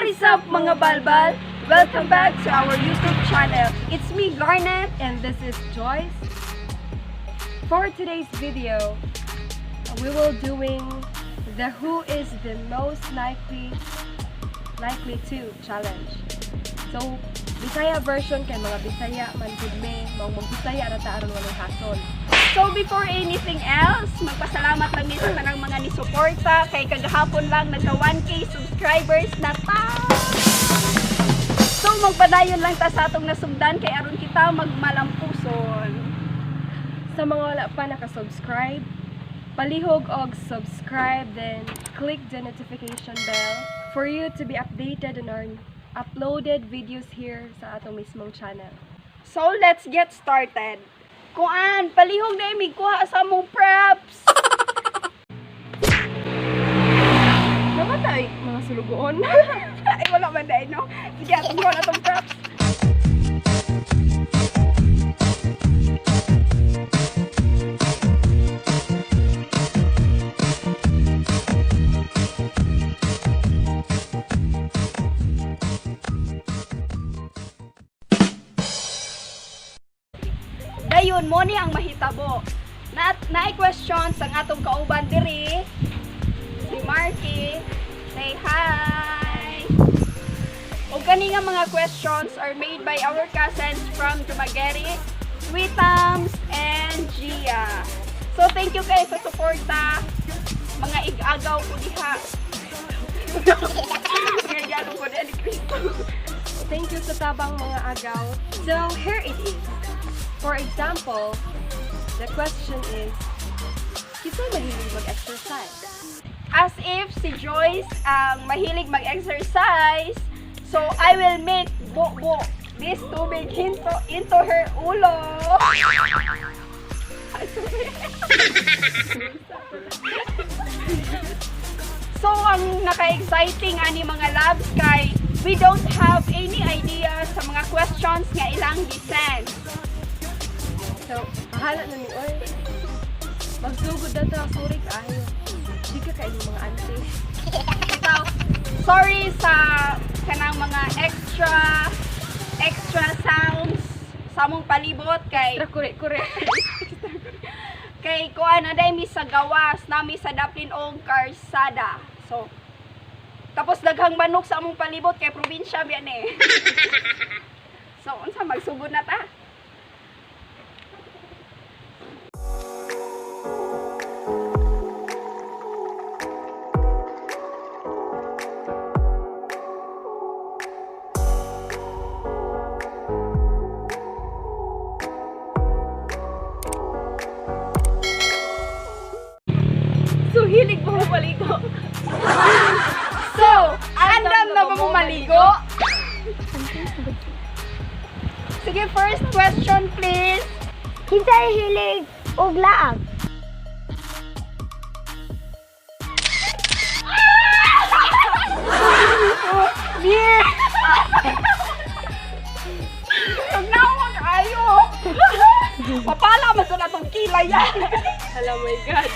What is up, mga balbal? Welcome back to our YouTube channel. It's me, Garnet. And this is Joyce. For today's video, we will doing the who is the most likely to challenge. So, Bisaya version kay mga Bisaya man gud me, maong mag-Bisaya ra ta aron walay hasol. So before anything else, magpasalamat lang mi sa tanang mga ni-suporta kay kagahapon lang nagka 1K subscribers na ta. So magpadayon lang ta sa atong nasugdan kay aron kita magmalampuson. Sa mga wala pa naka-subscribe, palihog og subscribe, then click the notification bell for you to be updated on our uploaded videos here sa atong mismong channel. So let's get started. Kuan, palihog na mig kuha sa among props. Namatay mga sulugoon. Ay, wala man dahil, no? Sige, atong kuha na atong props. Dayon mo ni ang mahitabo. Na naay questions ang atong kauban diri. Si Marky. Say hi. O kani nga mga questions are made by our cousins from Dumaguete, Sweetams, and Gia. So thank you guys sa suporta. Mga ig-agaw ko diha. Mga igagaw ko diha ni Cristo. Thank you sa tabang, mga agaw. So, here it is. For example, the question is, kinsay mahilig mag-exercise? As if si Joyce ang mahilig mag-exercise, so I will make bo-bo this tubig into her ulo. Ay, sorry. So, ang naka-exciting ani, mga loves, kay we don't have any idea sa mga questions nga ilang gi-send. So, bahala na ni oy. Magsugod na ta, sorry kaayo. Chika kay mga auntie. So, sorry sa kanang mga extra extra sounds sa among palibot kay Extra kure-kure. Kay kuan na mi sa gawas nami sa daplin og karsada. So, tapos daghang manok sa among palibot kay probinsya biyan eh. So, unsa, magsugod na ta? So, hilig mo maligo? So, andam na ba mo maligo? Sige, first question, please. Kinsay hilig og laag? Yeah! Tugnawa kaayo. Mapala man sa natong kilay yan. Hala, my God.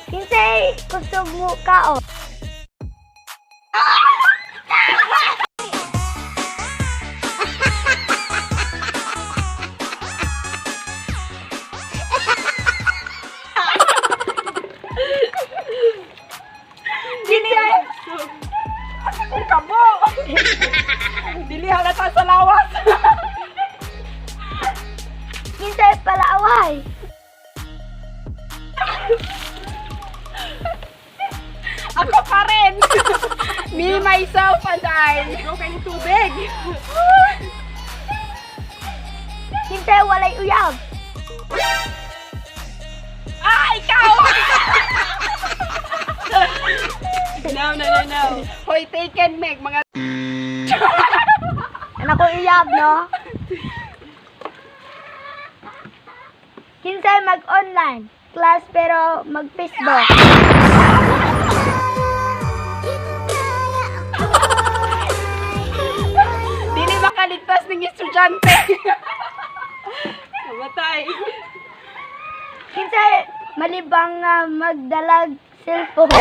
Kinsay kusog mo kaon? Dili ay. Ang kabo. Dili halata sa lawas. Kinsay palaaway? Ako pa rin. Me, myself, and I. Go kay tubig. Kinsay walay uyab? Ah, ikaw! No. Hoy, taken, Meg. Mga Anak ko uyab, no? Kinsay mag-online class pero mag-Facebook? Dili makaligtas ng estudyante. Namatay. Kinsay malibang nga magdalag cellphone?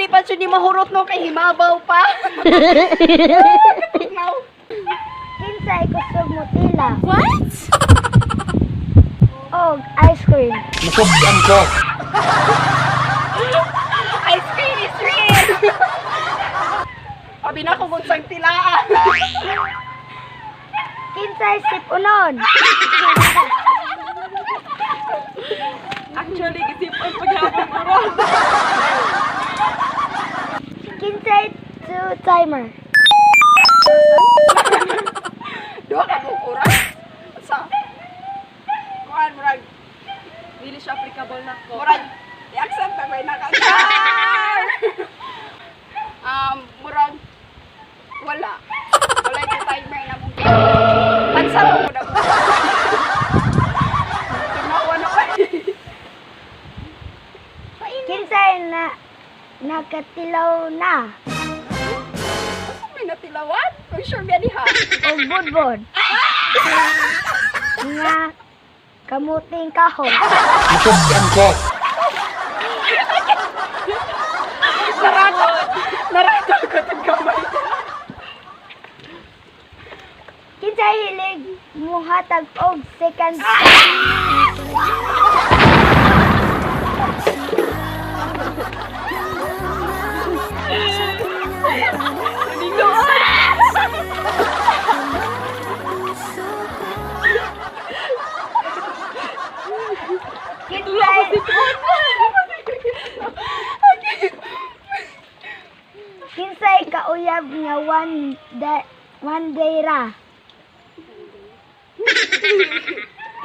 Dili pa siya ni mahurot, no, kay himabaw pa. Katugnaw. Kinsay kusog mutila? What? Og ice cream. Nasugdan ko. Ice cream is real! Abi na kung unsang tilaan. Kinsay sipunon? Actually, gisipon paghapon ko ron. Kinsay two timer? Duha ka buok oras. Sa kuan, murag Dili siya applicable na ko. Murag i-accept na ba na ka? Murag wala. Wala yung timer na mong pansaro ko na mo. Tunawa na ko. Kinsay na nakatilaw na? Asa may natilawan? Kung sure ba diha? Og budbod? Nga kamuting kahoy. Nasugdan ko. Narata. Narata ko itong kamay. Kinsay hilig muhatag og second? Kinsay Kinsay kauyab nga one day ra?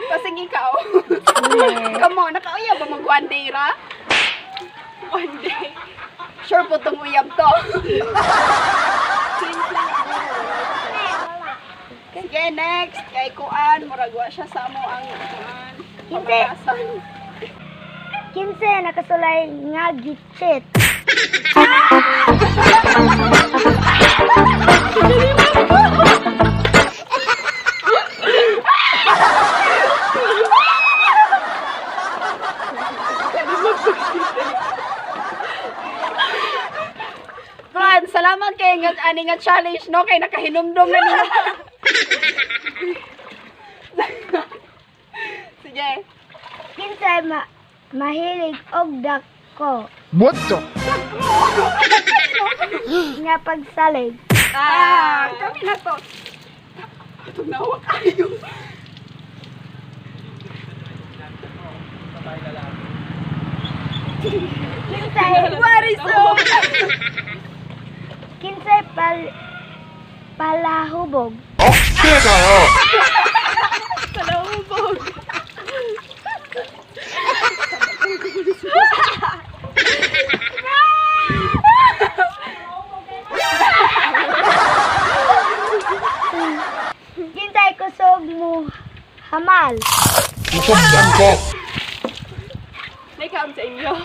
Pasig ikaw. Come on, nakauyab ba mag one day ra? One day. Sure po tong uyab to. Sige, next. Kay Kuan, murag wa siya sa amo ang Kuan. Hindi. Pamatasan. Kinsay nakasulay nga gichit? Kuan, salamat kay nga ani nga challenge, no, kay nakahinumdum na niyo. Sige. Kinsay mahilig og dako What the? nga pagsalig? Ah, kami na to. Tunawa kayo. Kinsay Marisol! Kinsay palahubog? Okay kayo. Palahubog. Kinsay kusog mo hamal? Nasugdan ko. May kaon sa inyo.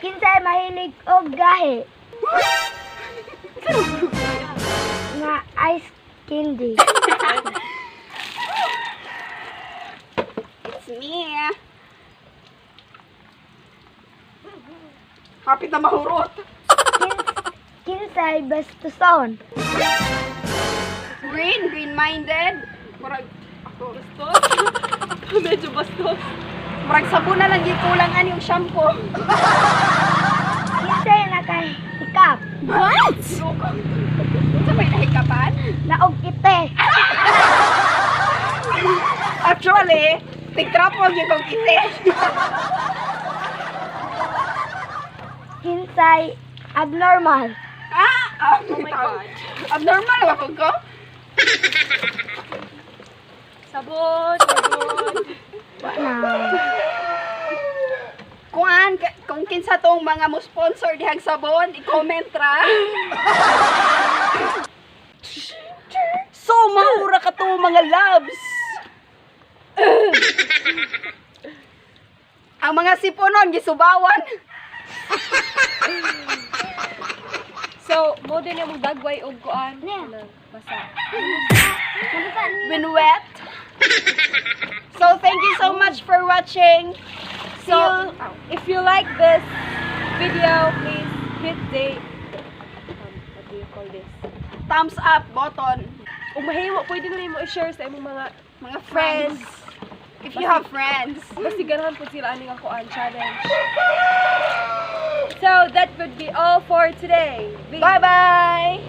Kinsay mahilig og gahi nga ice candy? It's me. Hapit na mahurot. Kinsay bastuson? Green, green-minded. Murag, ako. Bastos. Medyo bastos. Murag sabon na lang gikulang ani yung shampoo. Kinsay nakahikap What? Loko. Sa may nahikapan? na og ite? Actually, tigtrapo ang yung ite. Kinsay abnormal? Ah! Oh my God. Abnormal ba kung ko? Sabon, sabon. Wa na. Kuan, kung kinsa tong mga mo sponsor dihang sabon, i-comment ra. So, mahura ka to, mga loves. Ang mga siponon gisubawan. So, mo din yung dagway og kuan. Yeah. Ano, basa. When wet. So, thank you so much for watching. So, if you like this video, please hit the what do you call this? Thumbs up button. Ug mahimo, pwede na nimo i-share sa imong mga mga friends. Friends. If you have friends. Basta ganahan po sila ani nga kuan challenge. So that would be all for today. Bye-bye!